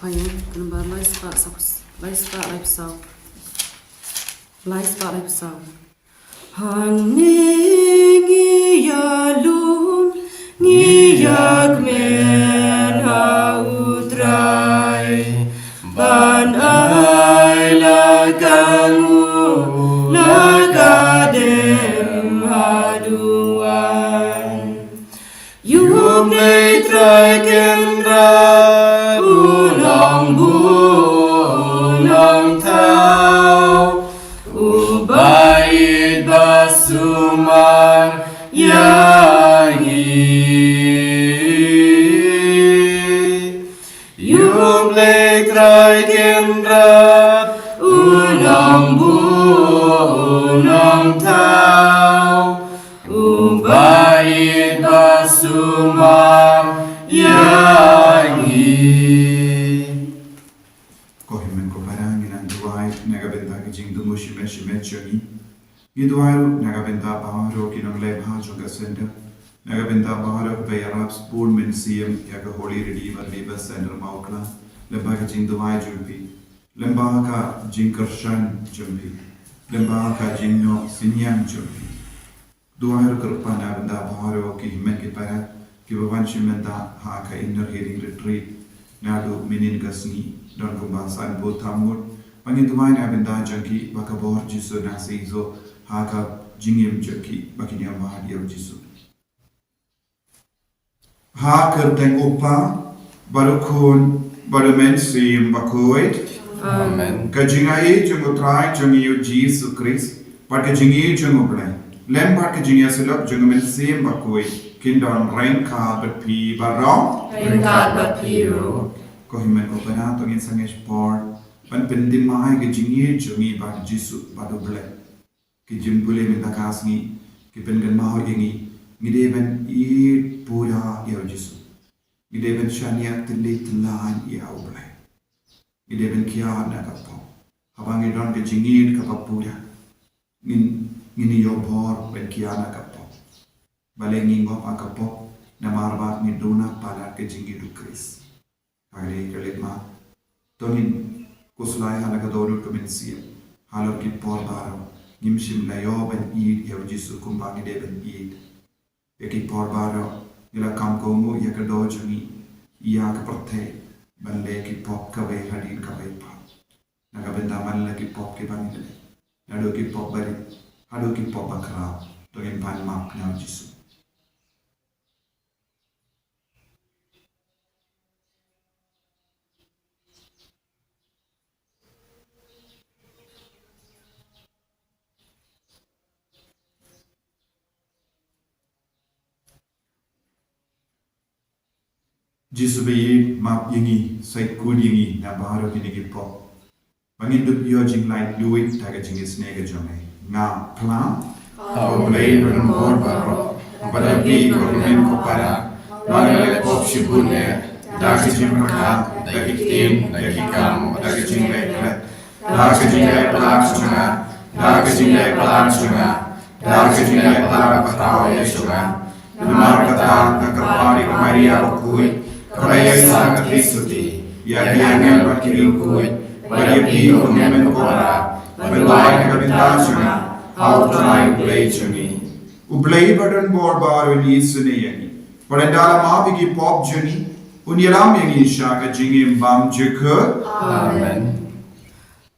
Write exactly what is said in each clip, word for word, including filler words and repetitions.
Phaïam, ka nombar lai spah saw, lai spah lai phew saw. Lai spah lai phew saw. Hangne ngi ïalum, ngi ïakmen ha U Trai, ban ai la ka nguh, la ka dem haduh wan. Ïa U Blei Trai Kynrad, u nongbuh, u nongthaw, uba ïeit ba sumar ïa ngi. Ïa U Blei Trai Kynrad, u nongbuh, u nongthaw, uba ïeit ba sumar ïa ngi. Ko hynmen ko para, ngin nang duwai na ka bynta ka jingthmu shimet shimet jong ngi. Ngi duwai ruh na ka bynta baroh ki nongleh bha jong ka center, na ka bynta baroh kiba ïarap support mynsiem ïa ka Holy Redeemer Labour Center Mawkla, lyngba ka jingduwai jong phi, lyngba ka jingkyrshan jong phi, lyngba ka jingnoh synñiang jong phi. Duwai ruh kyrpad na ka bynta baroh ki hynmen ki para kiba wan shim bynta ha ka inner healing retreat naduh mynhynnin ka sngi, don kumba sanphew thawmut. Ba ngin duwai na ka bynta jong ki ba ka bor Jisu na shisha ha ka jingim jong ki, ba kin ïa mad ïa U Jisu. Ha ka kyrteng U Kpa, bad U Khun, bad U Mynsiem Bakhuid. Amen. Ka jingaiei jong U Trai jong ngi U Jisu Khrist, bad ka jingïeit jong U Blei, lem bad ka jingïasyllok jong U Mynsiem Bakhuid, kin don ryngkat bad phi baroh. Ryngkat bad phi ruh. Ko hynmen ko para, to ngin sangeh por ban pynthymmai ka jingïeit jong ngi bad U Jisu bad U Blei. Ki jingpule mynta ka sngi ki pynkynmaw ïa ngi, ngi dei ban ïeit pura ïa U Jisu. Ngi dei ban shaniah tylli tyllan ïa U Blei. Ngi dei ban kiar na ka pop. Haba ngi don ka jingïeit kaba pura, ngin, ngin ïoh bor ban kiar na ka pop. Balei ngi ngop ha ka pop? Namar ba ngi duna palat ka jingïeit U Khrist. Hynrei ka leit ma, to ngin khuslai ha la ka dohnud ka mynsiem. Halor ki por baroh ngim shym la ïoh ban ïeit ïa U Jisu kumba ngi dei ban ïeit. Ïa ki por baroh ngi la kam kohnguh ïa ka doh jong ngi, ïa ka pyrthei, ban leh ki pop kawei hadien kawei pat. Na ka bynta man la ki pop kiba ngi leh, naduh ki pop barit haduh ki pop bakhraw, to ngin pan map na U Jisu. Jisu ba ïeit, map ïa ngi, sait kut ïa ngi na baroh kine ki pop. Ba ngin dup ïoh jinglaitluid da ka jingisynei ka jong me. Nga phla ha U Blei ba donbor baroh, bad ïa phi ko hynmen ko para, ba nga la leh pop shibun eh, da ka jingpyrkhat, da ki ktien, da ki kam, da ka jingleh klet, da ka jingleh palat jong nga, da ka jingleh palat jong nga, da ka jingleh palat bakhraw eh jong nga. Namar kata nga kyrpad ïa ka Maria bakhuid, kaba ïaisah ka Trisuti, ïa ki angel bad ki riewkhuid, bad ïa phi ko hynmen ko para, ban duwai na ka bynta jong nga ha U Trai U Blei jong ngi. U Blei ba donbor baroh un isynei ïa ngi, bad ynda la map ïa ki pop jong ngi, un ïalam ïa ngi sha ka jingim bymjukut. Amen.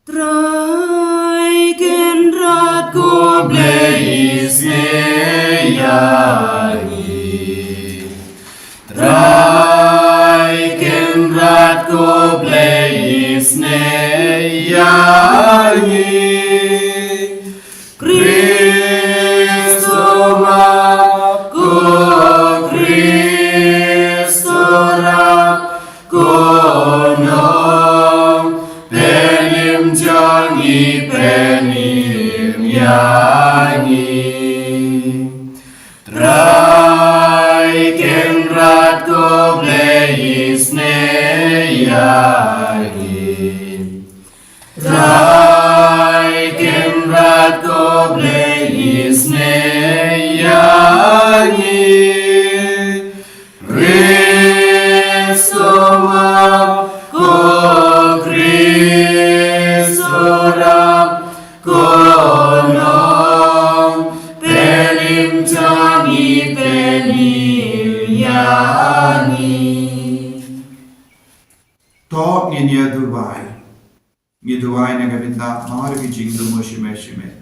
Trai Kynrad ko Blei isynei ïa ngi. Trai Kynrad ko Blei isynei ïa ngi. Khrist u map, ko Khrist u rap, ko nongpynim jong ngi, pynim ïa ngi. Trai Kynrad ko Blei isynei ïa ngi. Trai Kynrad ko Blei isynei ïa ngi. Khrist u map, ko Lord, pelin jong ngi, pelin ïa ngi. To ngin ïa duwai. Ngi duwai na ka bynta baroh ki jingthmu shimet shimet.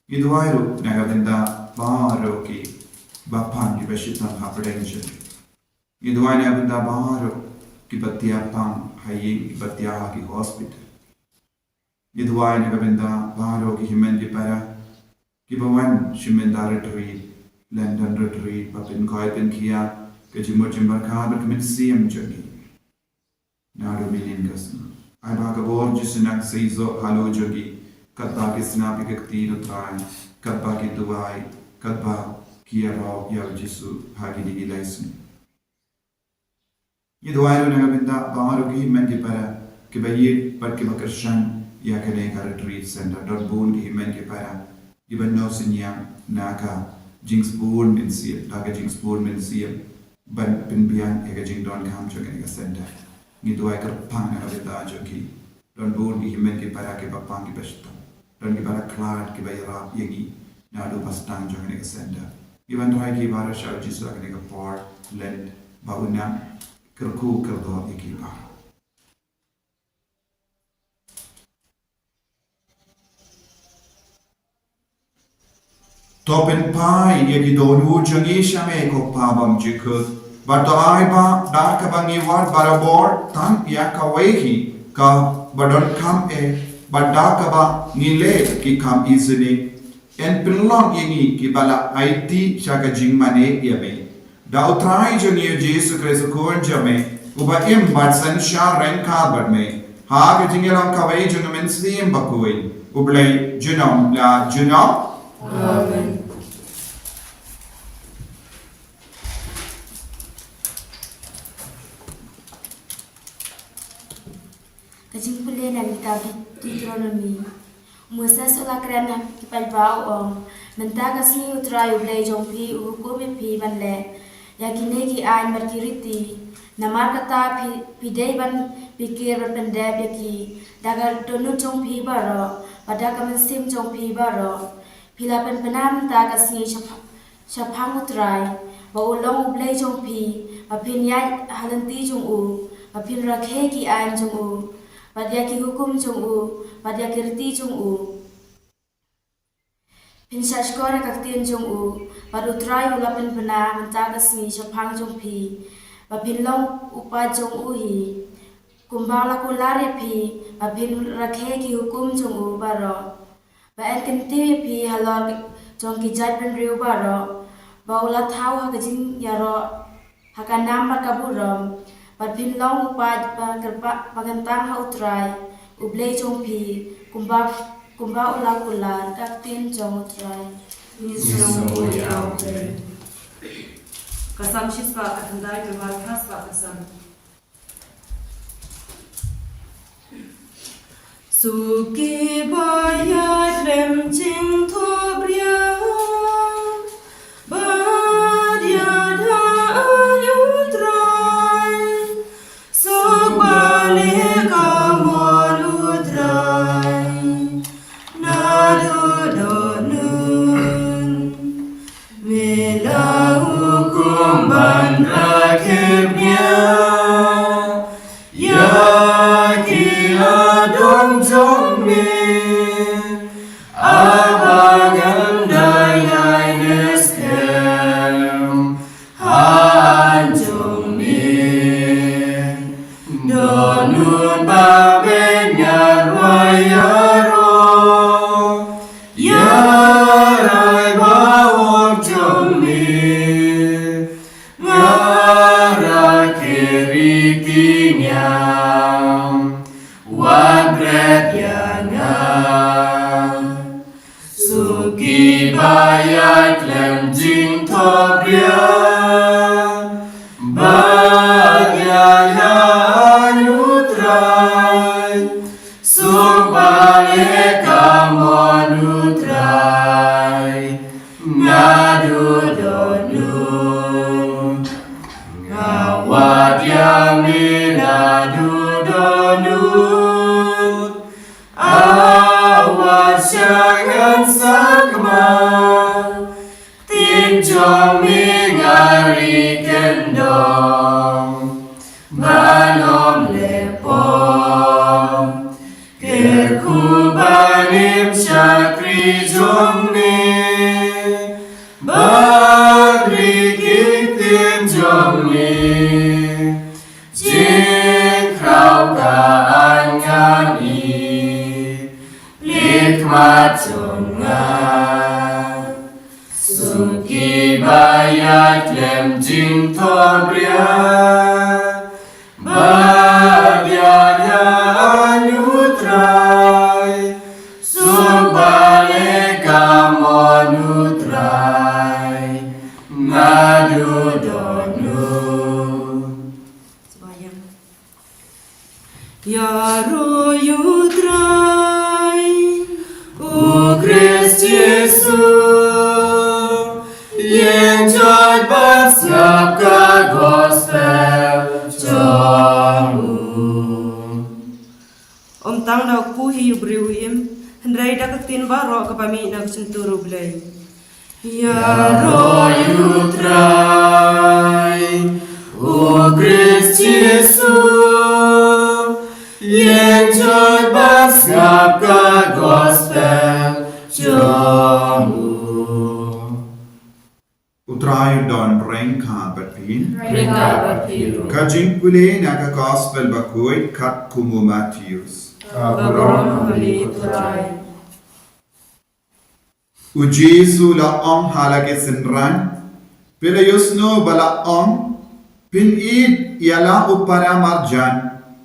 Ngi duwai ruh na ka bynta baroh ki ba pang ki ba shitom ha pdeng jong ngi. Ngi duwai na ka bynta baroh ki ba thiah pang ha ïing, ki ba thiah ha ki hospital. Ngi duwai na ka bynta baroh ki hynmen ki para ki ba wan sha mynta retreat, London retreat, ba pynkoit pynkhia ka jingmut jingpyrkhat bad ka mynsiem jong ngi. Naduh mynnin ka sngi, ai ba ka bor Jisu nang seisoh halor jong ki, katba ki sngap ïa ka ktien U Trai, katba ki duwai, katba ki ïaroh ïa U Jisu ha kine ki lai sngi. Ngi duwai ruh na ka bynta baroh ki hynmen ki para ki ba ïeit bad ki ba kyrshan ïa kane ka retreat center. Don bun ki hynmen ki para ki ba ïohsngew na ka jingsbun mynsiem, na ka jingsbun mynsiem ban pynbiang ïa ka jingdonkam jong kane ka center. Ngi duwai kyrpang na ka bynta jong ki. Don bun ki hynmen ki para ki ba pang ki ba shitom. Don ki ba la khlad ki ba ïarap ïa ngi naduh ba sdang jong kane ka center. Ngi wanrah ïa ki baroh sha U Jisu ha kane ka por Lent ba un nang kyrkhu kyrdoh ïa ki baroh. To pynphai ïa ki dohnud jong ngi sha me ko Kpa bymjukut. Bad to ai ba da kaba ngi wad barabor tang ïa kawei hi kaba donkam eh, bad da kaba ngi leh ki kam isynei, yn pynlong ïa ngi kiba la aiti sha ka jingmane ïa me. Da U Trai jong ngi U Jisu Khrist U Khun jong me, uba im bad synshar ryngkat bad me ha ka jingïalong kawei jong U Mynsiem Bakhuid, U Blei junom la junom. Amen. Ka jingpule na ka kitab Deuteronomi. U Moses u la kren ha ki paidbah u ong, mynta ka sngi U Trai U Blei jong phi u hukum ïa phi ban leh ïa kine ki aiñ bad ki riti. Namar kata phi, phi dei ban pyrkhat bad pyndep ïa ki da ka dohnud jong phi baroh bad da ka mynsiem jong phi baroh. Phi la pynbna mynta ka sngi shaphang shaphang U Trai, ba u long U Blei jong phi, ba phin ïaid ha lynti jong u, ba phin rakhe ki aiñ jong u, bad ïa ki hukum jong u, bad ïa ki riti jong u. Phin shahshkor ïa ka ktien jong u, bad U Trai u la pynbna mynta ka sngi shaphang jong phi, ba phin long u paid jong u hi. Kumba u la kular ïa phi, ba phin rakhe ki hukum jong u baroh, ba yn kyntiew ïa phi halor jong ki jaitbynriew baroh, ba u la thaw ha ka jingïaroh ha ka nam bad ka burom, bad phin long u paid ba kyrpad, ba kyntang ha U Trai U Blei jong phi, kumba, kumba u la kular. Ka ktien jong U Trai. Ngi sngewnguh ïa U Blei. Ka Salm shispah, ka khyndai, ka khatwei, ka san. Suki ba ïaid lem jingthok ria, ba ïada ïa U Trai. Suk ba leh ka mon U Trai naduh dohnud. Me la hukum ban rakhe bniah ïa ki adong jong me, haba ngan da ïai neh skhem ha aiñ jong me. Dohnud ba me ngan wad ïaroh ïa rai ba ong jong me. Nga rakhe riti niam, wat bret ïa nga. Suki ba ïaid lem jingthok ria, ba ïada ïa U Trai. Suk ba leh ka mon U Trai naduh dohnud. Nga wad ïa me naduh dohnud. A wat sha ngan sakma, ktien jong me nga ri kyndong, ban ym leh pom. Kyrkhu ban im shakri jong me, ban ri ki ktien jong me. Jingkhraw ka aiñ ngan ïeit, plie khmat jong nga. Suk kiba ïaid lem jingthohbria, bad ïa nga aiñ, U Trai. Suk ba leh ka mon, U Trai, nga duh dohnud. Ïaroh ïa U Trai, U Khrist Jisu, ïeng jot ban sngap ka gospel jong u. Ym tang da u kpu hi u briew u im, hynrei da ka ktien baroh kaba mih na ka shyntur U Blei. Ïaroh ïa U Trai, U Khrist Jisu, ïeng jot ban sngap ka gospel jong u. U Trai u don ryngkat bad phi. Ryngkat bad phi ruh. Ka jingpule na ka gospel bakhuid katkum u Mathaios. Ka burom ha me, U Trai. U Jisu u la ong ha la ki synran, phi la ïohsngew ba la ong, phin ïeit ïa la u para marjan,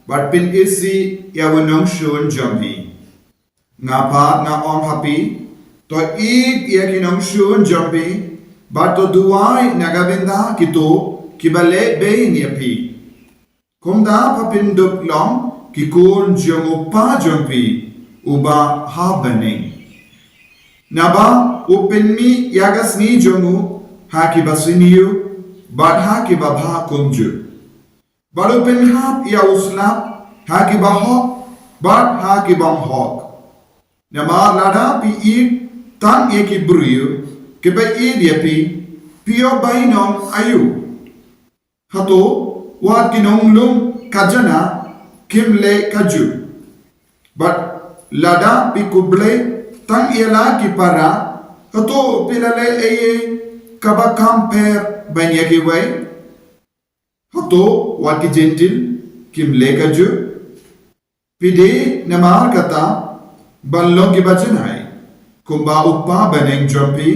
bad phin isih ïa u nongshun jong phi. Nga pat nga ong ha phi, to ïeit ïa ki nongshun jong phi, bad to duwai na ka bynta kito kiba leh beiñ ïa phi. Kumta ba phin dup long ki khun jong u Kpa jong phi uba ha bneng. Naba u pynmih ïa ka sngi jong u ha kiba sniew, bad ha kiba bha kumjuh. Bad u pynhap ïa u slap ha kiba hok, bad ha ki bym hok. Namar lada phi ïeit tang ïa ki briew kiba ïeit ïa phi, phi ïoh bainong aïu? Hato wat ki nonglum khajana kim leh kajuh? Bad lada phi khublei tang ïa la ki para, hato phi la leh ei ei kaba kham pher ban ïa kiwei? Hato wat ki Jentil kim leh kajuh? Phi dei namar kata ban long kiba janai, kumba u Kpa bneng jong phi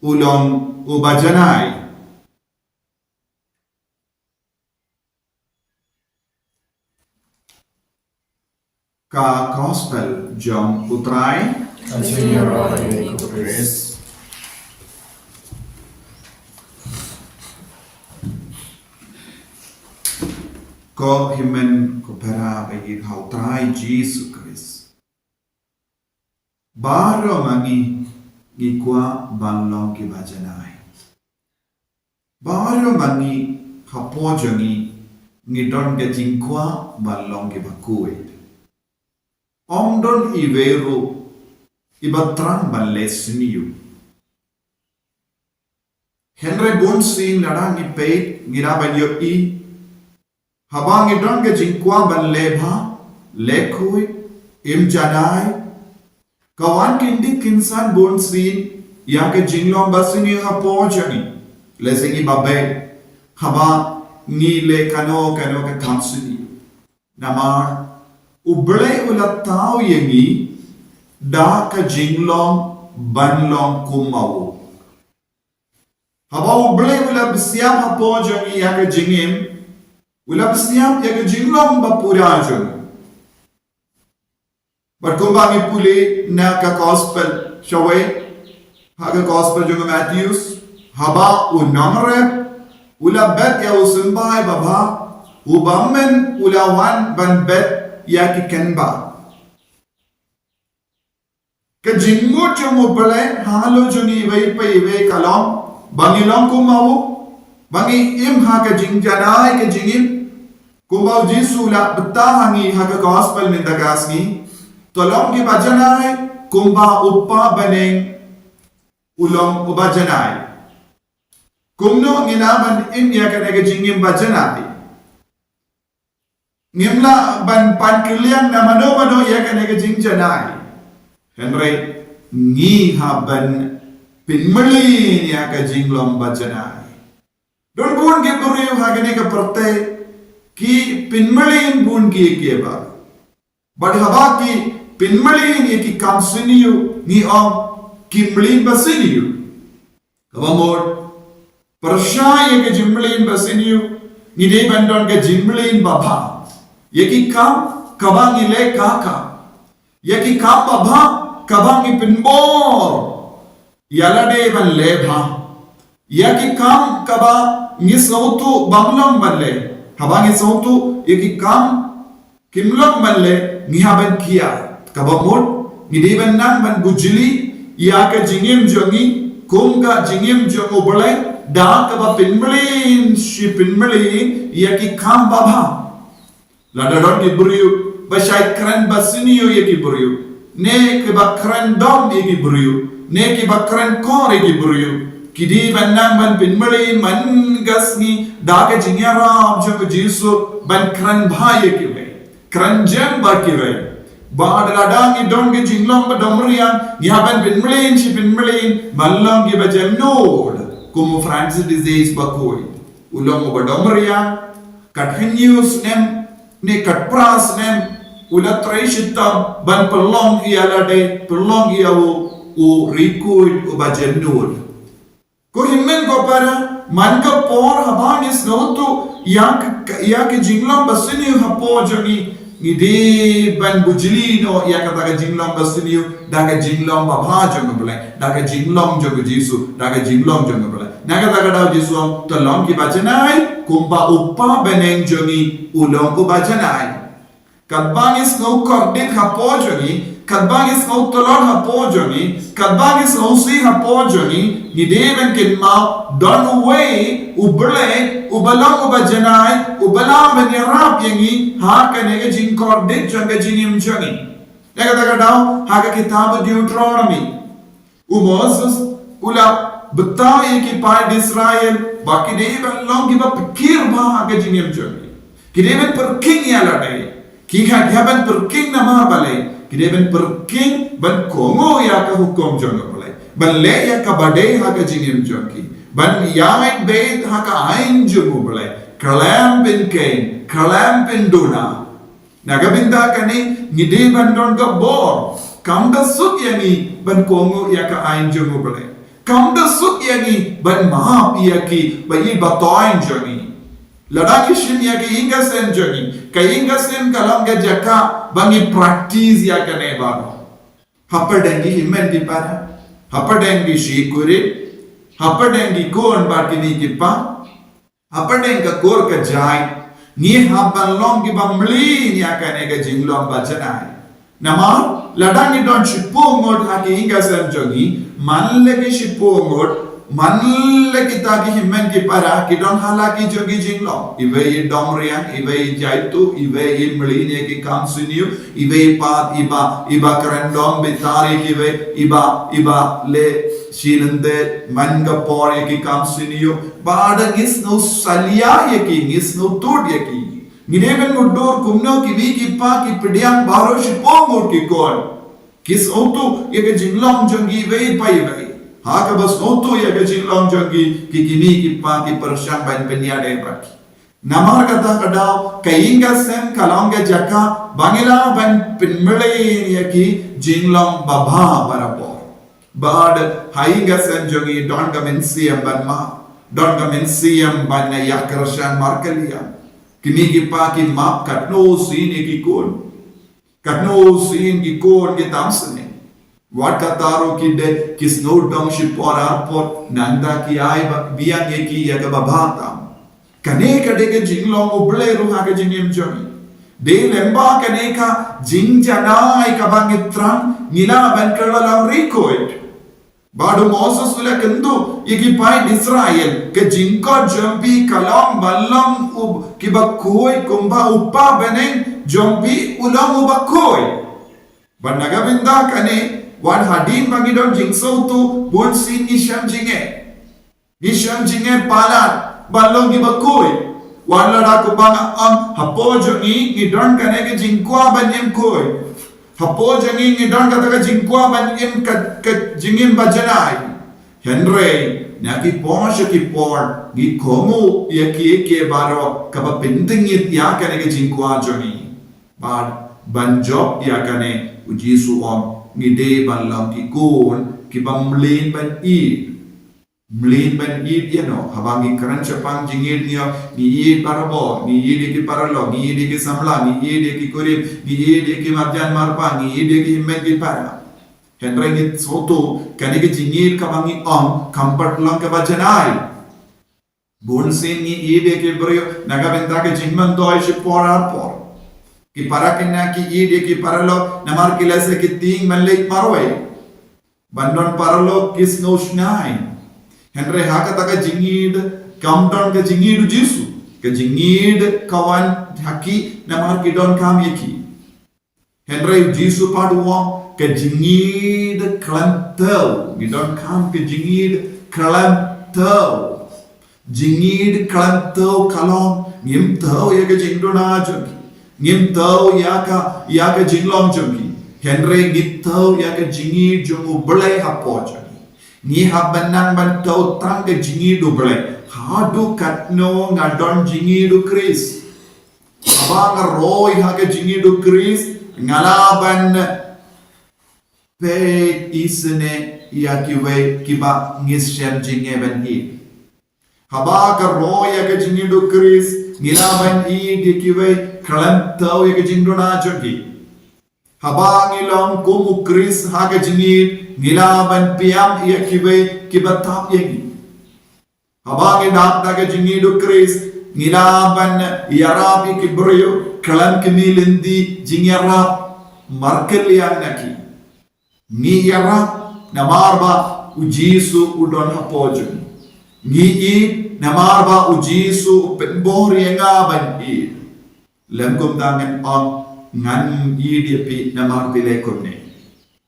u long uba janai. Ka gospel jong u Trai. Ka jingïaroh ïa u Khrist. Ko hynmen ko para ba ïeit ha u Trai Jisu Khrist. Baroh ma ngi ngi kwah ban long kiba janai. Baroh ma ngi hapoh jong ngi ngi don ka jingkwah ban long kiba khuid. Ym don iwei ruh iba thrang ban leh sniew. Hynrei bunsien lada ngi peit ngi lah ban ïohi, haba ngi don ka jingkwah ban leh bha, leh khuid, im janai, ka wan kyndit kynsan bunsien ïa ka jinglong basniew hapoh jong ngi. Lehse ngi ba beit haba ngi leh kano kano ka kam sniew. Namar U Blei u la thaw ïa ngi da ka jinglong ban long kum ma u. Haba U Blei u la pynshai hapoh jong ngi ïa ka jingim, u la pynshai ïa ka jinglong ba pura jong ngi. Bad kumba ngi pule na ka gospel shawei, ha ka gospel jong u Mathaios, haba u nongrep u la bet ïa u symbai babha, u bymmen u la wan ban bet ïa ki kynbah. Ka jingmut jong U Blei halor jong ngi iwei pa iwei ka long ba ngi long kum ma u, ba ngi im ha ka jingjanai ka jingim. Kumba u Jisu u la pynpaw ha ngi ha ka gospel mynta ka sngi, to long kiba janai kumba u Kpa bneng u long uba janai. Kumno ngin lah ban im ïa kane ka jingim ba janai? Ngim lah ban pan kylliang na mano mano ïa kane ka jingjanai. Hynrei ngi hap ban pynmlien ïa ka jinglong ba janai. Don bun ki briew ha kane ka pyrthei ki pynmlien bun ki ïa kiba, bad haba ki pynmlien ïa ki kam sniew, ngi ong ki mlien ba sniew. Kaba mut, pyrshah ïa ka jingmlien ba sniew, ngi dei ban don ka jingmlien ba bha ïa ki kam kaba ngi leh ka ka, ïa ki kam ba bha kaba ngi pynbor ïa lade ban leh bha, ïa ki kam kaba ngi sngewthuh bym long ban leh. Haba ngi sngewthuh ïa ki kam kim long ban leh, ngi hap ban kiar. Kaba mut, ngi dei ban nang ban bujli ïa ka jingim jong ngi kum ka jingim jong U Blei da kaba pynmlien shi pynmlien ïa ki kam ba bha. Lada don ki briew ba shait kren ba sniew ïa ki briew, ne kiba kren dom ïa ki briew, ne kiba kren kor ïa ki briew, ki dei ban nang ban pynmlien man ka sngi da ka jingïarap jong U Jisu ban kren bha ïa kiwei, kren jem bad kiwei. Bad lada ngi don ka jinglong ba dom riang, ngi hap ban pynmlien shi pynmlien ban long kiba jemnud. Kum u Francis de Sales bakhuid, u long uba dom riang, kat hynñiew snem ne kat phra snem u la trei shitom ban pynlong ïa lade, pynlong ïa u u riewkhuid uba jemnud. Ko hynmen ko para, man ka por haba ngi sngewthuh ïa ka, ïa ka jinglong ba sniew hapoh jong ngi, ngi dei ban bujli noh ïa kata ka jinglong ba sniew da ka jinglong ba bha jong U Blei, da ka jinglong jong U Jisu, da ka jinglong jong U Blei. Na kata ka daw Jisu u ong, to long kiba janai kumba U Kpa bneng jong ngi u long uba janai. Katba ngi sngew kordit hapoh jong ngi, katba ngi sngew tlot hapoh jong ngi, katba ngi sngewsih hapoh jong ngi, ngi dei ban kynmaw don uwei U Blei uba long uba janai, uba lah ban ïarap ïa ngi ha kane ka jingkordit jong ka jingim jong ngi. Ïa kata ka daw ha ka kitab Deuteronomy, u Moses u la batai ïa ki paid Israel ba ki dei ban long kiba pyrkhat bha ha ka jingim jong ki. Ki dei ban pyrkhat ïa lade. Ki ha, ki hap ban pyrkhat namar balei? Ki dei ban pyrkhat ban kohnguh ïa ka hukum jong U Blei, ban leh ïa kaba dei ha ka jingim jong ki, ban ïaid beit ha ka aiñ jong U Blei, khlem pynkheiñ, khlem pynduna. Na ka bynta kane ngi dei ban don ka bor, kam da suk ïa ngi ban kohnguh ïa ka aiñ jong U Blei, kam da suk ïa ngi ban map ïa ki ba ïeit ba toiñ jong ngi. Lada ngi shim ïa ka ïing ka sem jong ngi, ka ïing ka sem ka long ka jaka ba ngi practice ïa kane baroh. Hapdeng ki hynmen ki para, hapdeng ki shi kurim, hapdeng ki khun bad kine ki kpa, hapdeng ka kur ka jait, ngi hap ban long kiba mlien ïa kane ka jinglong ba janai. Namar lada ngi don shiphew ngut ha ki ïing ka sem jong ngi, man la ki shiphew ngut, man la kita ki hynmen ki para ki don ha la ki jong ki jinglong. Iwei i dom riang, iwei i jaituh, iwei i mlien ïa ki kam sniew, iwei pat iba, iba kren dom bitar ïa kiwei, iba, iba leh shi lyndet man ka por ïa ki kam sniew. Bad ngi sngew salia ïa ki, ngi sngew tud ïa ki. Ngi dei ban mutdur kumno kiwei ki kpa ki pdiang baroh shiphew ngut ki khun ki sngewthuh ïa ka jinglong jong ki iwei pa iwei. Ha kaba sngewthuh ïa ka jinglong jong ki, ki kmie ki kpa ki pyrshang ban pynïadei bad ki. Namar kata ka daw ka ïing ka sem ka long ka jaka ba ngi lah ban pynmlien ïa ki jinglong babha barabor. Bad ha ïing ka sem jong ngi don ka mynsiem ban map, don ka mynsiem ban ïa kyrshan markylliang. Kmie ki kpa ki map katno sien ïa ki khun, katno sien ki khun ki tam sngewsih. Wat kata ruh ki dei ki sngew dong shipor arpor, nangta ki ai ba biang ïa ki ïa kaba bha tam. Kane ka dei ka jinglong U Blei ruh ha ka jingim jong ngi. Dei lyngba kane ka jingjanai kaba ngi thrang ngi lah ban kylla long riewkhuid. Bad u Moses u la kynduh ïa ki paid Israel, ka jingkhot jong phi ka long ban long u kiba khuid kumba U Kpa bneng jong phi u long uba khuid. Bad na ka bynta kane Wat hadien ba ngi don jingsngewthuh, bun sien ngi shem jingeh. Ngi shem jingeh palat ban long kiba khuid. Wat lada kumba nga ong, hapoh jong ngi ngi don kane ka jingkwah ban im khuid. Hapoh jong ngi ngi don kata ka jingkwah ban im ka, ka jingim ba janai. Hynrei na ki por sha ki por ngi kohnguh ïa kiei kiei baroh kaba pyntngit ïa kane ka jingkwah jong ngi. Bad ban jop ïa kane, u Jisu u ong, ngi dei ban long ki khun kiba mlien ban ïeit. Mlien ban ïeit ïa no? Haba ngi kren shaphang jingïeit ngi ong, ngi ïeit barabor, ngi ïeit ïa ki paralok, ngi ïeit ïa ki samla, ngi ïeit ïa ki kurim, ngi ïeit ïa ki marjan marpa, ngi ïeit ïa ki hynmen ki para. Hynrei ngi sngewthuh, kane ka jingïeit kaba ngi ong kam pat long kaba janai. Bun sien ngi ïeit ïa ki briew na ka bynta ka jingmyntoi shi por ar por. Ki para khynnah ki ïeit ïa ki paralok namar ki leh sa ki tieng ban leit marwei. Ban don paralok ki sngew shngaiñ. Hynrei ha kata ka jingïeit kam don ka jingïeit u Jisu. Ka jingïeit ka wan ha ki namar ki donkam ïa ki. Hynrei u Jisu pat u ong, ka jingïeit khlem thew. Ngi donkam ka jingïeit khlem thew. Jingïeit khlem thew ka long, ngim thew ïa ka jingduna jong ki. Ngim thew ïa ka, ïa ka jinglong jong ki. Hynrei ngi thew ïa ka jingïeit jong U Blei hapoh jong ngi. Ngi hap ban nang ban thew tang ka jingïeit U Blei. Haduh katno nga don jingïeit U Khrist. Haba nga roi ha ka jingïeit U Khrist, nga lah ban peit isynei ïa kiwei kiba ngi shem jingeh ban ïeit. Haba ka roi ïa ka jingïeit U Khrist, ngi lah ban ïeit ïa kiwei khlem thew ïa ka jingduna jong ki. Haba ngi long kum U Khrist ha ka jingïeit, ngi lah ban pynïap ïa kiwei kiba tap ïa ngi. Haba ngi dap da ka jingïeit U Khrist, ngi lah ban ïarap ïa ki briew khlem kmie lynti jingïarap markylliang na ki. Ngi ïarap namar ba U Jisu u don hapoh jong ngi. Ngi ïeit namar ba U Jisu u pynbor ïa nga ban ïeit. Lym kumta ngan ong, ngan ïeit ïa phi namar phi leh kumne.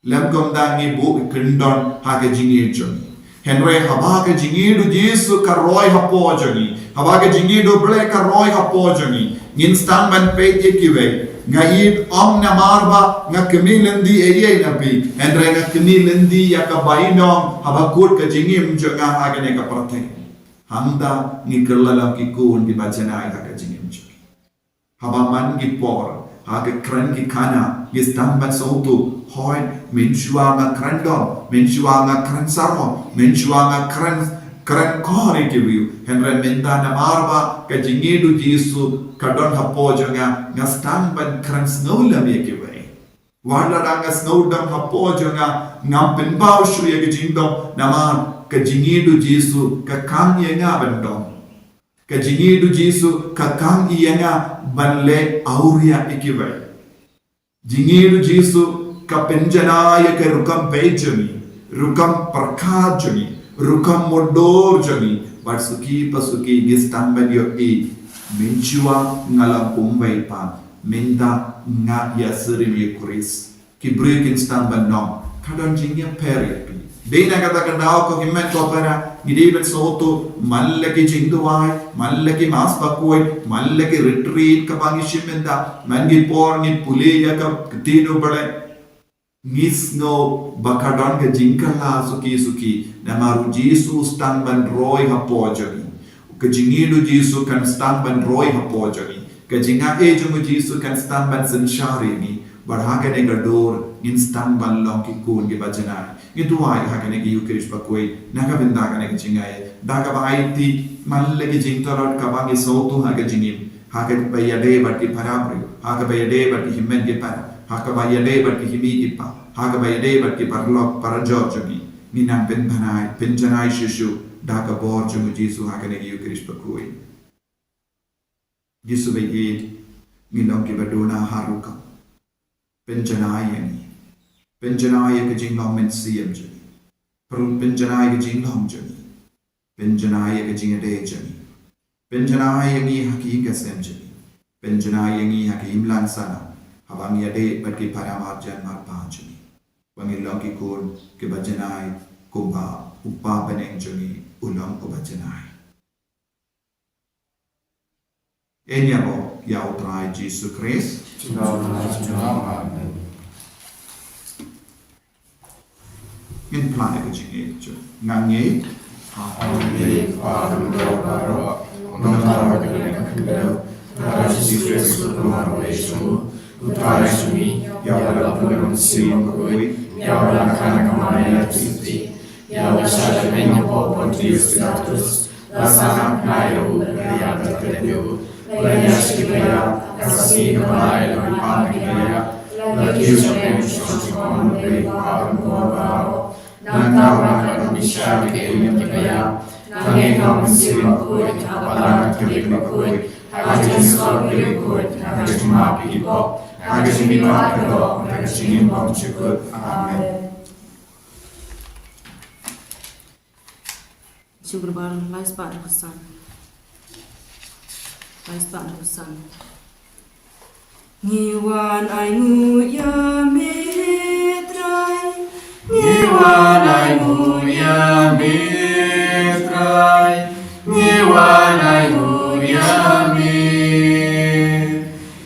Lym kumta ngi buh kyndon ha ka jingïeit jong ngi. Hynrei haba ka jingïeit U Jisu ka roi hapoh jong ngi, haba ka jingïeit U Blei ka roi hapoh jong ngi, ngin sdang ban peit ïa kiwei. Nga ïeit ym namar ba nga kmie lynti ei ei na phi, hynrei nga kmie lynti ïa ka bainong haba kut ka jingim jong nga ha kane ka pyrthei. Hangta ngi kylla long ki khun kiba janai ha ka jingim jong ngi. Haba man ki por, ha ka kren ki khana, ngi sdang ban sngewthuh, hooid, mynshuwa nga kren dom, mynshuwa nga kren sarom, mynshuwa nga kren, kren khor ïa ki briew. Hynrei mynta namar ba ka jingïeit U Jisu ka don hapoh jong nga, nga sdang ban kren sngewlem ïa kiwei. Wat lada nga sngewdom hapoh jong nga, ngam pynpaw shuh ïa ka jingdom, namar ka jingïeit U Jisu ka khang ïa nga ban dom. Ka jingïeit U Jisu ka khang ïa nga ban leh awria ïa kiwei. Jingïeit U Jisu ka pynjanai ïa ka rukom peit jong ngi, rukom pyrkhat jong ngi, rukom mutdur jong ngi, bad suki pa suki ngi sdang ban ïohi, mynshuwa nga long kumwei pat, mynta nga ïasyriem ïa U Khrist. Ki briew kin sdang ban ong, ka don jingïapher ïa phi. Dei na kata ka daw ko hynmen ko para, ngi dei ban sngewthuh, man la ki jingduwai, man la ki mass bakhuid, man la ki retreat kaba ngi shim mynta, man ki por ngi pule ïa ka ktien U Blei. Ngi sngew ba ka don ka jingkylla suki suki, namar U Jisu u sdang ban roi hapoh jong ngi. Ka jingïeit U Jisu kan sdang ban roi hapoh jong ngi. Ka jingaiei jong U Jisu kan sdang ban synshar ïa ngi. Bad ha kane ka dur ngin sdang ban long ki khun kiba janai. Ngi duwai ha kane ka Eucharist bakhuid, na ka bynta kane ka jingaiei, da kaba aiti man la ki jingtlot kaba ngi sngewthuh ha ka jingim, ha kaba ïadei bad ki para briew, ha kaba ïadei bad ki hynmen ki para, ha kaba ïadei bad ki kmie ki kpa, ha kaba ïadei bad ki paralok parajor jong ngi. Ngi nang pynbha, pynjanai shuh shuh da ka bor jong U Jisu ha kane ka Eucharist bakhuid. Jisu ba ïeit, ngi long kiba duna ha rukom. Pynjanai ïa ngi. Pynjanai ïa ka jinglong mynsiem jong ngi. Pyn-, pynjanai ïa ka jinglong jong ngi. Pynjanai ïa ka jingïadei jong ngi. Pynjanai ïa ngi ha ki ïing ki sem jong ngi. Pynjanai ïa ngi ha ki imlang sahlang, haba ngi ïadei bad ki para marjan marpa jong ngi. ba ngin long ki khun kiba janai kumba u Kpa bneng jong ngi u long uba janai. Ngin ïaroh ïa u Trai Jisu Khrist. Amen. Ngin phla ïa ka jingngeit jong ngi. Nga ngeit. Haleluya. Ba ka dei ka khyndew, Trai Jisu Khrist u Trai jong ngi, ïa u la pynlong sien bakhuid, ïa u la khan ha ka Maria Theisotti, ïa u la shah jakhlia ha u Pontius Pilatus, la sah ha u, la ïap, la klet, la ïaid sha ki baïap, ha ka sngi kaba lai la pynpaw na ki baïap, la kiew sha pdeng jong ka jingpynlong, la ïaid ha ka bor baroh. Nangta u la wan ban bishar ïa ki ïing ki baïap. Nga ngeit ha u Mynsiem Bakhuid, ha ka Balang Katholik bakhuid, ha ka jingsngewsih bakhuid, ha ka jingmap ïa ki pop, ha ka jingmihpat ka doh, ha ka jingim bymjukut. Amen. Shu berbar lai spah dua san. Lai spah dua san. Ngi wan ainguh ïa me Trai. Ngi wan ainguh ïa me Trai. Ngi wan ainguh ïa me.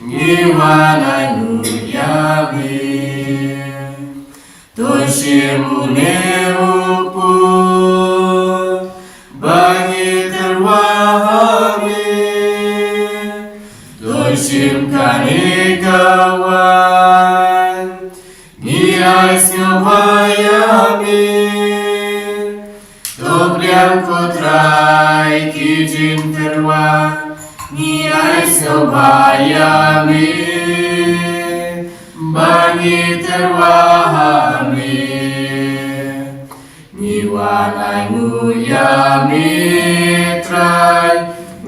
Ngi wan ainguh ïa me. To shim une u pud ba ngi tyrwa ha me. To shim kane ka wain ngi ai sngewbha ïa me. To pdiang ko Trai ki jingtyrwa ngi ai sngewbha ïa me. Ba ngi tyrwa ha me. Ngi wan ainguh ïa me Trai.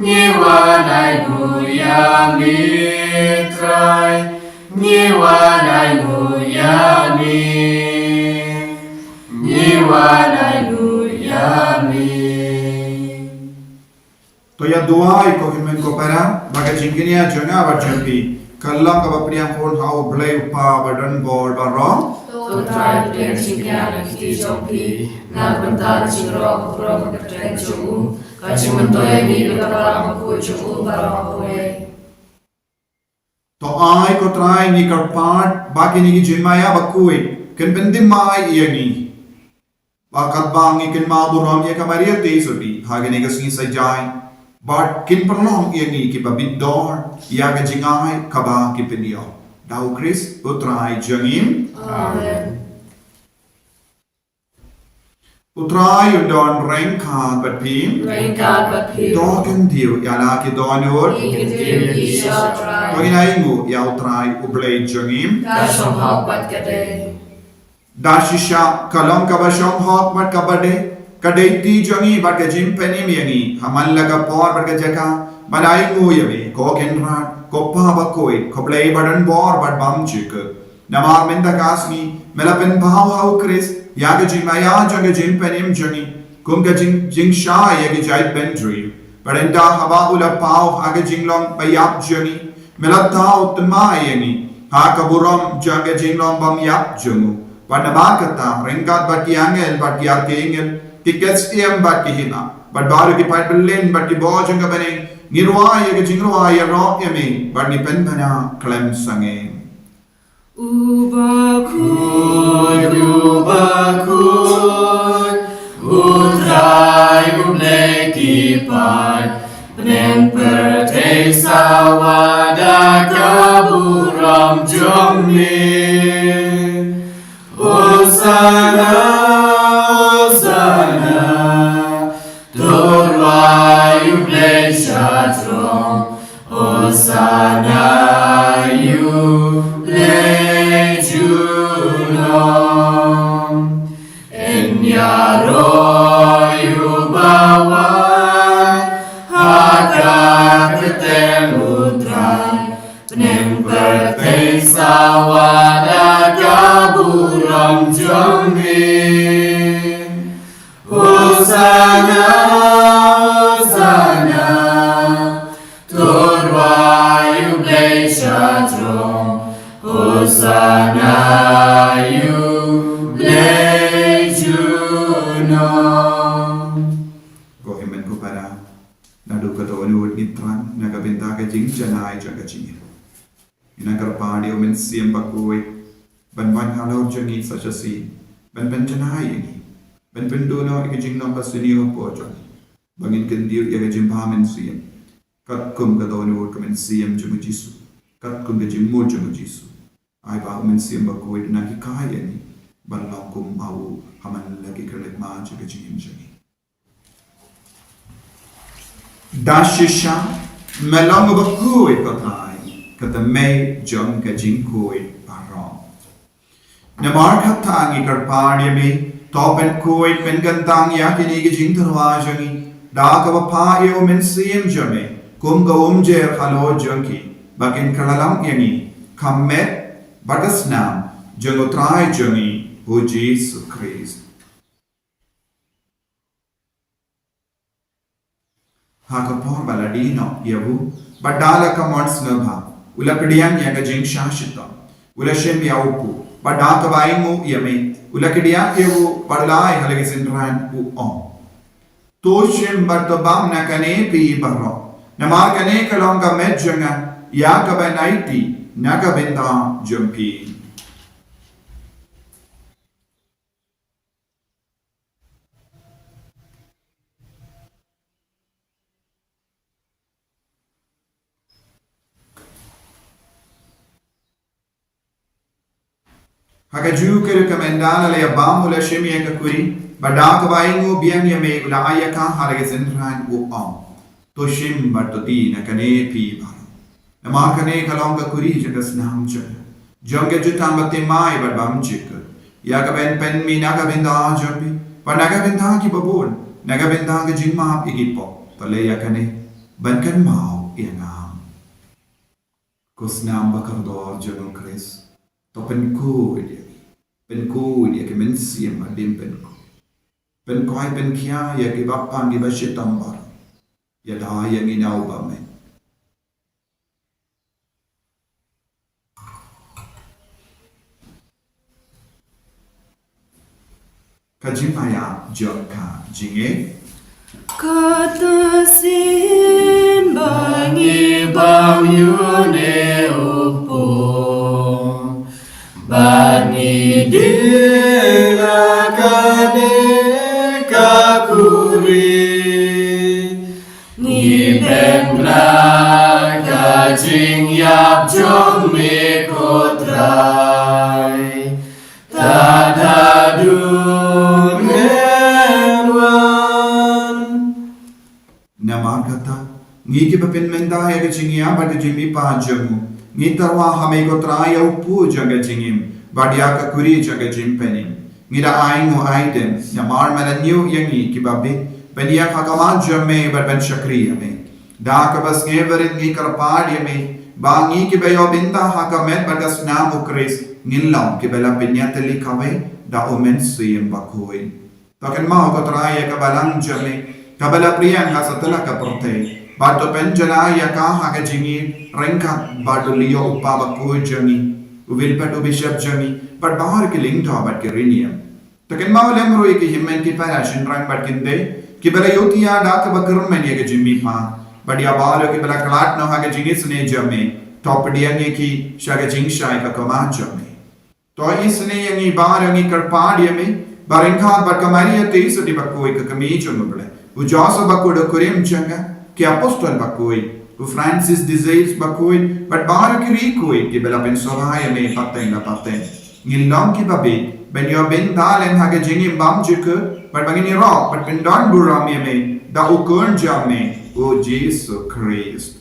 Ngi wan ainguh ïa me Trai. Ngi wan ainguh ïa me. Ngi wan ainguh ïa me. To ïa duwai ko hynmen ko para, ba ka jingkñia jong nga bad jong phi kan long kaba pdiang khun ha U Blei U Kpa badonbor baroh. To Trai pdiang jingkñia na ka kti jong phi na ka bynta ka jingïaroh ka burom ka kyrteng jong u, ka jingmyntoi ïa ngi bad ka Balang Bakhuid jong u baroh kawei. To ai ko Trai ngi kyrpad ba kine ki jingmaïa bakhuid kin pynthymmai ïa ngi. Ba katba ngi kynmaw burom ïa ka Maria Theisotti ha kane ka sngi Saitjaiñ, bad kin pynlong ïa ngi kiba bit dor ïa ka jingai kaba ki pynïoh. Da U Khrist U Trai jong ngi. Amen. U Trai un don ryngkat bad phi. Ryngkat bad phi. To kyntiew ïa la ki dohnud. Ngi kyntiew ïa phi Trai. To ngin ainguh ïa U Trai U Blei jong ngi. Ka shong hok bad ka dei. Da shisha ka long kaba shong hok bad kaba dei, ka dei kti jong ngi bad ka jingpynim ïa ngi ha man la ka por bad ka jaka ban ainguh ïa me ko Kynrad, ko Kpa bakhuid, ko Blei badonbor bad bymjukut. Namar mynta ka sngi me la pynpaw ha U Khrist ïa ka jingmaïa jong ka jingpynim jong ngi kum ka jing, jingshai ïa ki jaitbynriew. Bad ynda haba u la paw ha ka jinglong baïap jong ngi, me la thaw thymmai ïa ngi ha ka burom jong ka jinglong bymïap jong u. Bad namar kata ryngkat bad ki angel bad ki archangel, ki ksiem bad ki hima, bad baroh ki paidbah bymman bad ki bor jong ka bneng, ngi rwai ïa ka jingrwai ïaroh ïa me bad ngi pynbna khlem sangeh. U bakhuid, u bakhuid, U Trai U Blei ki paidbah bneng pyrthei sawa da ka burom jong me. Hosana, Hosana, to rwai ïa U Blei sha throng. Hosana ïa U Blei junom. Yn ïaroh ïa u bawan ha ka kyrteng U Trai. Bneng pyrthei sawa da ka burom jong me. Hosana, Hosana, to rwai ïa U Blei sha throng. Hosana ïa U Ko hynmen ko para, naduh kato ngi thrang na ka bynta ka jingjanai jong ka jingim. Ngi kyrpad ïa u Mynsiem Bakhuid ban wan halor jong ngi sa shisien, ban pynjanai ïa ngi, ban pynduh noh ïa ka jinglong ka sniew hapoh jong ngi, ba ngin kyntiew ïa ka jingbha mynsiem, katkum ka dohnud ka mynsiem jong u Jisu, katkum ka jingmut jong u Jisu. Ai ba u Mynsiem Bakhuid un hikai ïa ngi ban long kum u ha man la ki khyllipmat jong ka jingim jong ngi. Da shisha me long u bakhuid, ko Trai, ka tymmen jong ka jingkhuid baroh. Namar kata ngi kyrpad ïa me, to pynkhuid pynkyntang ïa kine ki jingtyrwa jong ngi da kaba phah ïa u Mynsiem jong me kum ka umjer halor jong ki, ba kin kylla lang ïa ngi ka met bad ka snam jong u Trai jong ngi u Jisu Khrist. Ha ka por ba la die noh ïa u, bad da la ka mon sngewbha, u la pdiang ïa ka jingshah shitom, u la shim ïa u kpu, bad da kaba ainguh ïa me, u la kdiah ïa u, bad u la ai ha la ki synran, u ong: To shim bad to bam na kane phi baroh, namar kane ka long ka met jong nga, ïa kaba ngi aiti na ka bynta jong phi. Ha kajuh ka rukom, ynda la ïa bam, u la shim ïa ka kuri, bad da kaba ainguh biang ïa me, u la ai ïa ka ha la ki synran, u ong: To shim bad to die na kane phi baroh, namar kane ka long ka kuri jong ka snam jong nga, jong ka jutang bathymmai bad bymjukut, ïa kaba yn pynmih na ka bynta jong phi bad na ka bynta kiba bun, na ka bynta ka jingmap ïa ki pop. To leh ïa kane ban kynmaw ïa nga. Ko snam ba kordor jong u Khrist, to pynkhuid ïa ngi, pynkhuid ïa ki mynsiem hadien pynkhuid, pynkhuid pynkhia ïa ki bapang kiba shitom baroh. Ïada ïa ngi na u bymman. Ka jingmaïa jong ka jingim. Kata sien ba ngi bam ïa une u kpu, ba ngi die na kane ka kuri, ngi beh na ka jingïap jong me, ko Trai. Tad haduh men wan. Namar kata, ngi kiba pynmynta ïa ka jingïap bad ka jingmihpat jong u, ngi tyrwa ha me, ko Trai, ïa u kpu jong ka jingim bad ïa ka kuri jong ka jingpynim. Ngi da ainguh aidem namar me la ñiew ïa ngi kiba bieit ban ïeng ha khmat jong me bad ban shakri ïa me. Da kaba sngewbha ngi kyrpad ïa me ba ngi kiba ïoh bynta ha ka met bad ka snam u Khrist ngin long kiba la pynïatylli kawei da u Mynsiem Bakhuid. To kynmaw, ko Trai, ïa ka balang jong me kaba la pdiang ha satlak ka pyrthei, bad to pynjanai ïa ka ha ka jingim ryngkat bad u Leo u Kpa Bakhuid jong ngi, u Wilbert u Bishop jong ngi, bad baroh ki lyngdoh bad ki riewniam. To kynmaw lem ruh ïa ki hynmen ki para shynrang bad kynthei kiba la ïohthiah da kaba kyrmen ïa ka jingmihpat, bad ïa baroh kiba la khlad noh ha ka jingisynei jong me. To pdiang ïa ki sha ka jingshai ka khmat jong me. To isynei ïa ngi baroh, ngi kyrpad ïa me ba ryngkat bad ka Maria Theisotti Bakhuid, ka kmie jong u Blei, u Joseph Bakhuid, u kurim jong ka, ki apostol bakhuid, u Francis de Sales Bakhuid, bad baroh ki riewkhuid kiba la pynsngewbha ïa me pateng la pateng, ngin long kiba bieit ban ïoh bynta lem ha ka jingim bymjukut, bad ba ngin ïaroh bad pyndonburom ïa me da u Khun jong me, u Jisu Khrist.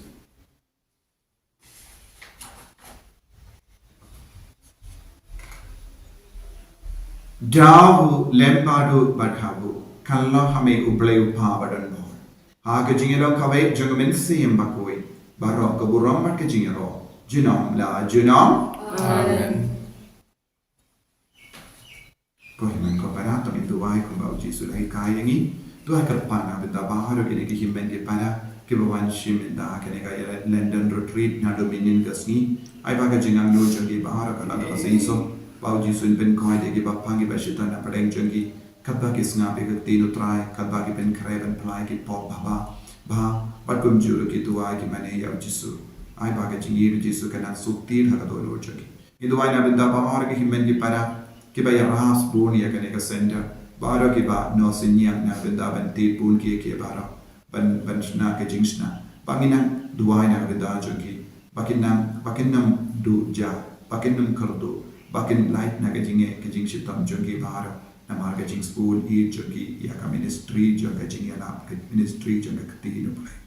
Dawa lem bad u bad ha u, kan long ha me u Blei u Kpa badonbor, ha ka jingïalong kawei jong u Mynsiem Bakhuid, baroh ka burom bad ka jingïaroh junom la junom. Amen. Ko hynmen ko para, to ngin duwai kumba u Jisu u la hikai ïa ngi. Duwai kyrpad na bynta baroh kine ki hynmen ki para kiba wan shim bynta ha kane ka London Retreat naduh mynhynnin ka sngi. Ai ba ka jingangnud jong ki baroh ka long kaba seisoh, ba u Jisu un pynkhuid ïa ki bapang kiba shitom na pdeng jong ki, Katba ki sngap ïa ka ktien u Trai, katba ki pynkhreh ban pynlait ki pop bha bha, bad kumjuh ruh ki duwai ki mane ïa u Jisu. Ai ba ka jingïeit u Jisu kan nang suk tied ha ka dohnud jong ki. Ngi duwai na bynta baroh ki hynmen ki para kiba ïarap bun ïa kane ka center, baroh kiba nosynñiang na bynta ban tied bun ki ïa ki baroh ban, ban shna ka jingshna. Ba ngin nang duwai na ka bynta jong ki, ba kin nang, ba kin nym duh ja, ba kin nym kyrduh, ba kin lait na ka jingeh ka jingshitom jong ki baroh. Namar ka jingsbun ïeit jong ki ïa ka ministry jong ka jingïarap, ka ministry jong ka ktien u Blei.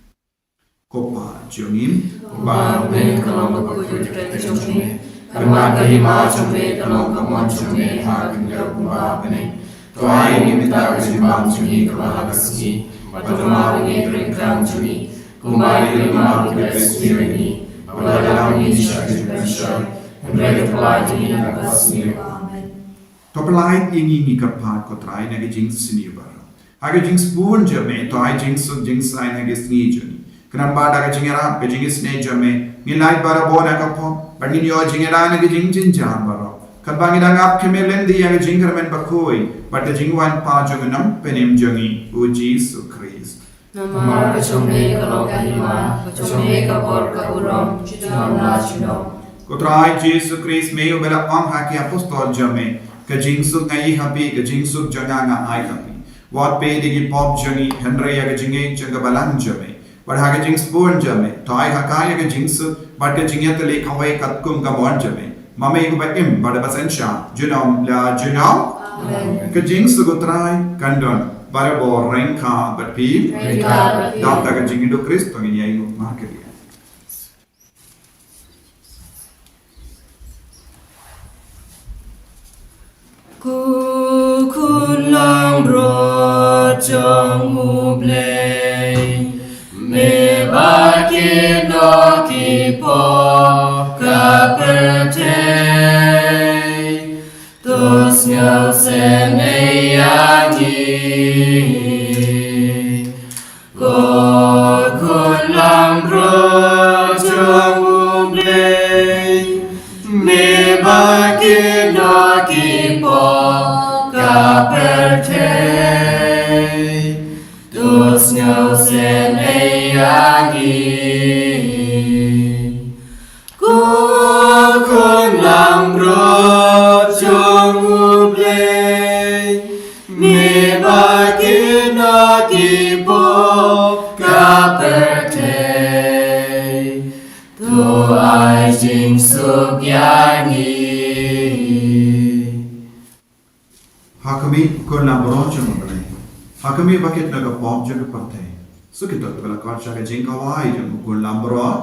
Ko Pa jong ngi, uba ha bneng, ka long ka kyrteng jong me, ka mat ka hima jong me, ka long ka mon jong me ha ka khyndew kumba ha bneng. To ai ïa ngi mynta ka jingbam jong ngi kaba ha ka sngi, bad to map ïa ngi ki ryngkang jong ngi, kumba ngi ruh ngi map ïa kiba ïohsngew ïa ngi, bad lada ngi ïoh sha ka jingpynshoi, hynrei to pynlait ïa ngi na kaba sniew. Amen. To pynlait ïa ngi ngi kyrpad ko Trai na ka jingsniew baroh. Ha ka jingsbun jong me, to ai jingsuk jingsaiñ ha ka sngi jong ngi. Khnang ba da ka jingïarap, ka jingisynei jong me, ngin lait barabor na ka pop, bad ngin ïoh jingïada na ka jingjynjar baroh. Katba ngi dang ap khmih lynti ïa ka jingkyrmen bakhuid bad ka jingwan pat jong u Nongpynim jong ngi, u Jisu Khrist. Namar ka jong me ka long ka hima, ka jong me ka bor ka burom, junom la junom. Ko Trai Jisu Khrist, me uba la ong ha ki apostol jong me, ka jingsuk nga ïoh ha phi, ka jingsuk jong nga nga ai ha phi. Wat peit ïa ki pop jong ngi, hynrei ïa ka jingngeit jong ka balang jong me. Bad ha ka jingsbun jong me, to ai ha ka ïa ka jingsuk bad ka jingïatylli kawei katkum ka mon jong me. Ma me uba im bad uba synshar, junom la junom. Amen. Ka jingsuk u Trai kan don barabor ryngkat bad phi. Ryngkat bad phi. Dap da ka jingïaid u Khrist, to ngin ïainguh markylliang. Ko khun langbrot jong U Blei, me ba kino ki pop ka pyrthei, to sngewsynei ïa ngi. Ko khun langbrot jong U Blei, me ba kino ki pop ka pyrthei, to sngewsynei ïa ngi. Ko khun langbrot jong U Blei, me ba kino ki pop ka pyrthei, to ai jingsuk ïa ngi. Ha khmih, khun langbrot jong U Blei. Ha khmih ba kit na ka pop jong ka pyrthei. Suk ïa to kiba la khot sha ka jingkawei jong u khun langbrot.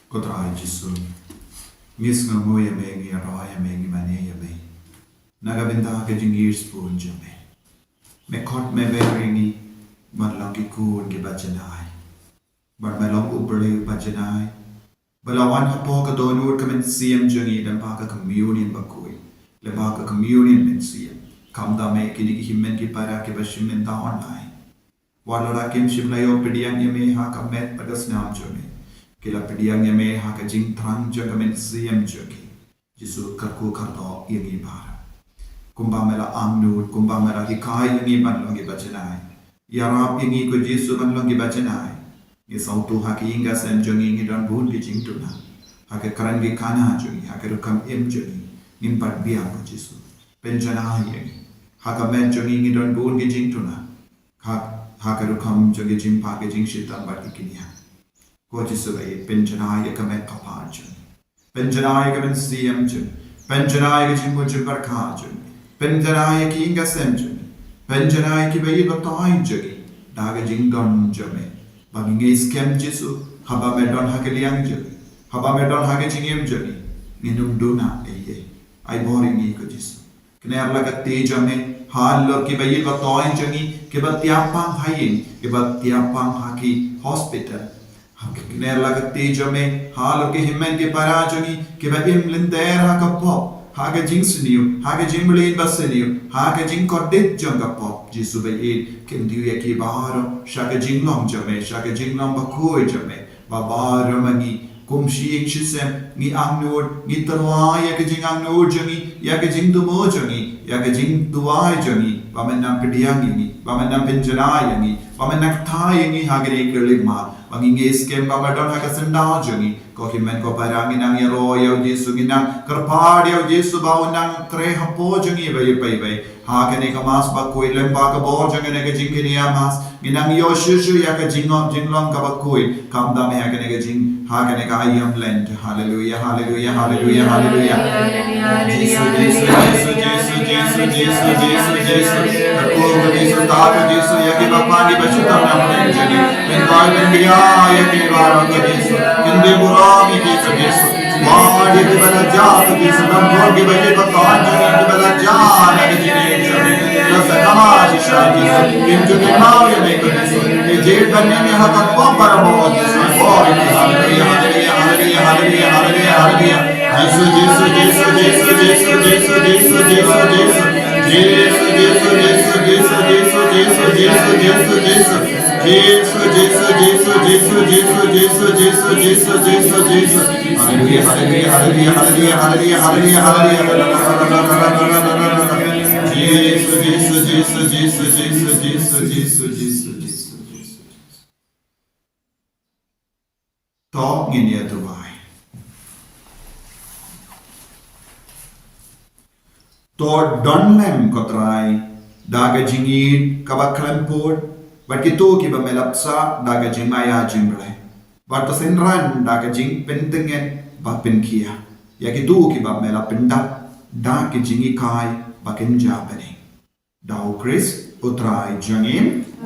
Ko Trai Jisu, ngi sngewnguh ïa me, ngi ïaroh ïa me, ngi mane ïa me. Na ka bynta ka jingïaisbun jong me, me khot me beh ïa ngi ban long ki khun kiba janai, ban me long u briew ba janai, ba la wan hapoh ka dohnud ka mynsiem jong ngi lyngba ka communion bakhuid, lyngba ka communion mynsiem. Khamtam eh kine ki hynmen ki para kiba shim mynta online, wat la kim shym la ïoh pdiang ïa me ha ka met bad ka snam jong me, ki la pdiang ïa me ha ka jingthrang jong ka mynsiem jong ki. Jisu, kyrkhu kyrdoh ïa ngi baroh. Kumba me la angnud, kumba me la hikai ïa ngi ban long kiba janai, ïarap ïa ngi ko Jisu ban long kiba janai. Ngi sngewthuh ha ka ïing ka sem jong ngi ngi don bun ki jingduna, ha ka kren ki kana jong ngi, ha ka rukom im jong ngi, ngim pat biang ko Jisu. Pynjanai ïa ngi. Ha ka met jong ngi ngi don bun ki jingduna, ha, ha ka rukom jong ki jingpang, ki jingshitom bad ki kynja. Ko Jisu ba ïeit, pynjanai ïa ka met ka phad jong ngi. Pynjanai ïa ka mynsiem jong ngi. Pynjanai ïa ka jingmut jingpyrkhat jong ngi. Pynjanai ïa ka ïing ka sem jong ngi. Pynjanai ïa kiba ïeit ba thaw jong ngi da ka jingdon jong me. Ba ngi ngeit skhem Jisu, haba me don ha ka liang jong ngi, haba me don ha ka jingim jong ngi, ngin ym duna ei ei. Ai bor ïa ngi ko Jisu. Kner la ka kti jong me halor kiba ïeit ba thaw jong ngi, kiba tiap pang ha ïing, kiba tiap pang ha ki hospital. Kner la ka kti jong me halor ki hynmen ki para jong ngi, kiba im lynter ha ka pop, ha ka jingsniew, ha ka jingmlien ba sniew, ha ka jingkordit jong ka pop. Jisu ba ïeit, kyntiew ïa ki baroh sha ka jinglong jong me, sha ka jinglong bakhuid jong me. Ba baroh ma ngi kum shi ïing shi sem ngi angnud, ngi tyrwa ïa ka jingangnud jong ngi, ïa ka jingthmu jong ngi, ïa ka jingduwai jong ngi, ba men nang pdiang ïa ngi, ba men nang pynjanai ïa ngi, ba men nang kthai ïa ngi ha kane ka liengmar. Ba ngi ngeit skhem ba me don ha ka syndaw jong ngi. Ko hynmen ko para, ngi nang ïaroh ïa u Jisu, ngi nang kyrpad ïa u Jisu ba un nang trei hapoh jong ngi ba ïeit ba ïeit. Ha kane ka Mass bakhuid, lyngba ka bor jong kane ka jingkñia Mass, ngi nang ïoh shuh shuh ïa ka jingngop jinglong kaba khuid. Khamtam ha kane ka jing, ha kane ka aïom Lent. Haleluia, haleluia, haleluia, haleluia. Jisu, Jisu, Jisu, Jisu, Jisu, Jisu, Jisu, Jisu. Kyrkhu ko Jisu, tat ko Jisu ïa kiba pan kiba shitom na pdeng jong ngi. Pyntrei pynbiang ïa ki baroh ko Jisu. Kyntiew burom ïa ki ko Jisu. Wad ïa kiba la jah ko Jisu, nang bor kiba ïeit ba thaw jong ngi, kiba la jah na ka jingim jong ngi. La sakma shisha Jisu, kim ju kynmaw ïa me ko Jisu. Ngi jied ban ïeng ha ka pop barabor Jisu. Bor ïa ngi. Haleluia, haleluia, haleluia, haleluia, haleluia, haleluia. Jisu, Jisu, Jisu, Jisu, Jisu, Jisu, Jisu, Jisu, Jisu. Jisu, Jisu, Jisu, Jisu, Jisu, Jisu, Jisu, Jisu, Jisu. Jisu, Jisu, Jisu, Jisu, Jisu, Jisu, Jisu, Jisu, Jisu, Jisu. Haleluia, haleluia, haleluia, haleluia, haleluia, haleluia, haleluia. Jisu, Jisu, Jisu, Jisu, Jisu, Jisu, Jisu, Jisu, Jisu. To ngin ïa duwai. To don lem ko Trai da ka jingïeit kaba khlem pud bad kito kiba me la bsa da ka jingmaïa jingblei, bad to synran da ka jingpyntngen ba pynkhia ïa kito kiba me la pyndap da ka jinghikai ba kynja bneng. Da u Khrist u Trai jong ngi.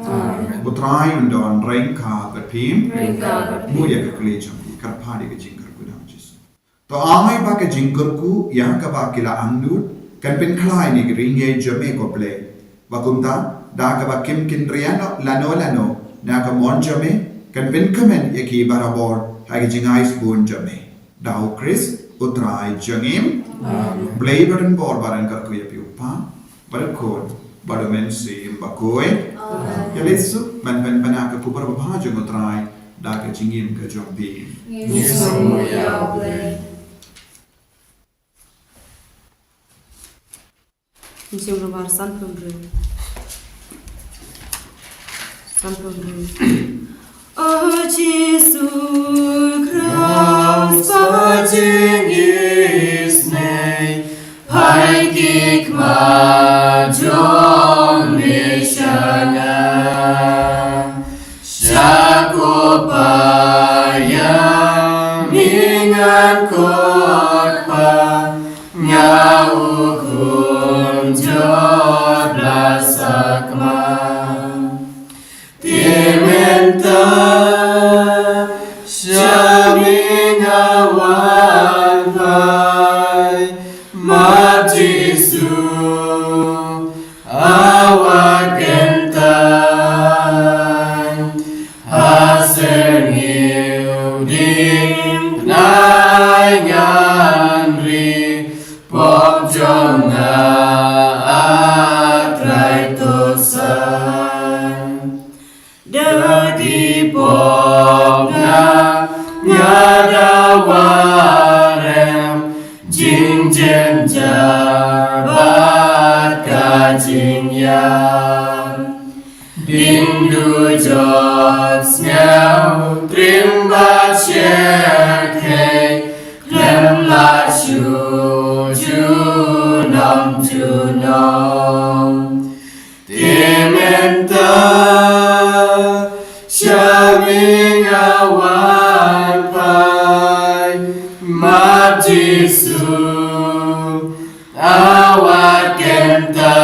Amen. U Trai un don ryngkat bad phi. Ryngkat bad phi. Buh ïa ka kli jong phi, kyrpad ïa ka jingkyrkhu da u Jisu. To ai ba ka jingkyrkhu ïa kaba ki la angnud kan pynkhlaiñ ïa ka ringïeit jong me ko Blei. Ba kumta da kaba kim kynriah lano lano na ka mon jong me, kan pynkmen ïa ki barabor ha ka jingaisbun jong me. Da u Khrist u Trai jong ngi. Amen. Blei ba don bor ba don kyrkhu ïa phi u Kpa bad u Khun bad u Mynsiem Bakhuid. Amen. Ïa lei suk ban pynbna ka khubor babha jong u Trai da ka jingim ka jong phi. Ngi sngewnguh ïa u Blei. Jingmut sanphew hynriew. Sanphew hynriew. O Jisu Khrist, ba jyngisynei, pynkhih khmat jong me sha nga. Sha ko paidbah me ngan khot, Kpa, nga u khun jong u Blei sakma. Te mynta sha me nga A wat kyntan ha syrngiew ding bnai ngan ri, pop jong nga, A Trai to san. Da ki pop nga, nga da warem jingjynjar bad ka jingïap. Ding dujok, sngew triem bad shyrkhei, khlem lait shuh junom junom. Te mynta sha me nga wan phai, Mad Jisu, A wat kyntan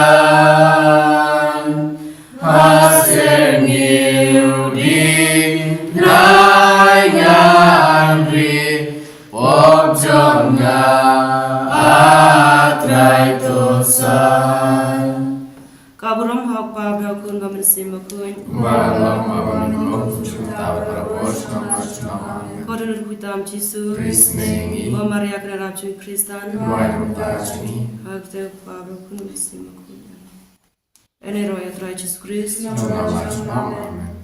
ha syrngiew ding bnai ngan ri, pop jong nga, A Trai to san. Ka burom ha u Kpa bad ha u Khun bad ha u Mynsiem Bakhuid. Ba la long, ba la long, kumta bad barabor, junom la junom. Amen. Ko don ruh tam Jisu. Pris ne ngi. Ko Maria kane rap jong Khristan. Duwai namar jong ngi. Hak te u Kpa bad u Khun bad u Mynsiem Bakhuid. Ane ro ïa Trai Jisu Khrist. Junom la junom. Amen.